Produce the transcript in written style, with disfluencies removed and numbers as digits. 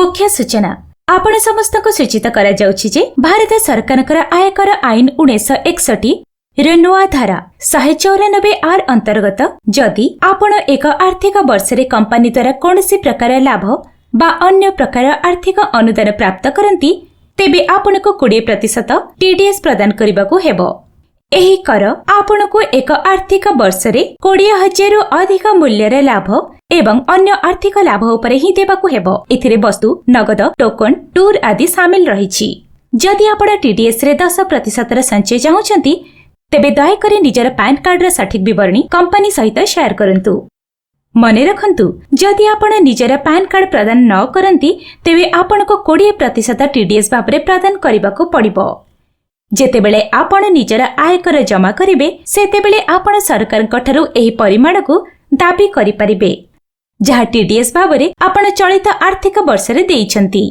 ମୁଖ୍ୟ ସୂଚନା। ଆପଣ ସମସ୍ତଙ୍କୁ ସୂଚିତ କରାଯାଉଛି ଯେ ଭାରତ ସରକାରଙ୍କର ଆୟକର ଆଇନ 1961 ର ନୂଆ ଧାରା 194 ଆର୍ ଅନ୍ତର୍ଗତ ଯଦି ଆପଣ ଏକ ଆର୍ଥିକ ବର୍ଷରେ କମ୍ପାନୀ ଦ୍ୱାରା କୌଣସି ପ୍ରକାର ଲାଭ ବା ଅନ୍ୟ ପ୍ରକାର ଆର୍ଥିକ ଅନୁଦାନ ପ୍ରାପ୍ତ କରନ୍ତି, ତେବେ ଆପଣଙ୍କୁ 20% ଟିଡିଏସ୍ ପ୍ରଦାନ କରିବାକୁ ହେବ। ଏହି କର ଆପଣଙ୍କୁ ଏକ ଆର୍ଥିକ ବର୍ଷରେ 20,000ରୁ ଅଧିକ ମୂଲ୍ୟର ଲାଭ ଏବଂ ଅନ୍ୟ ଆର୍ଥିକ ଲାଭ ଉପରେ ହିଁ ଦେବାକୁ ହେବ। ଏଥିରେ ବସ୍ତୁ, ନଗଦ, ଟୋକନ, ଟୁର୍ ଆଦି ସାମିଲ ରହିଛି। ଯଦି ଆପଣ ଟିଡିଏସ୍ ରେ 10 ପ୍ରତିଶତର ସଞ୍ଚୟ ଚାହୁଁଛନ୍ତି, ତେବେ ଦୟାକରି ନିଜର ପ୍ୟାନ୍ କାର୍ଡର ସଠିକ୍ ବିବରଣୀ କମ୍ପାନୀ ସହିତ ସେୟାର କରନ୍ତୁ। ମନେ ରଖନ୍ତୁ, ଯଦି ଆପଣ ନିଜର ପ୍ୟାନ୍ କାର୍ଡ ପ୍ରଦାନ ନ କରନ୍ତି, ତେବେ ଆପଣଙ୍କୁ 20% ଟିଡିଏସ୍ ଭାବରେ ପ୍ରଦାନ କରିବାକୁ ପଡ଼ିବ। ଯେତେବେଳେ ଆପଣ ନିଜର ଆୟକର ଜମା କରିବେ, ସେତେବେଳେ ଆପଣ ସରକାରଙ୍କଠାରୁ ଏହି ପରିମାଣକୁ ଦାବି କରିପାରିବେ, ଯାହା ଟିଡିଏସ୍ ଭାବରେ ଆପଣ ଚଳିତ ଆର୍ଥିକ ବର୍ଷରେ ଦେଇଛନ୍ତି।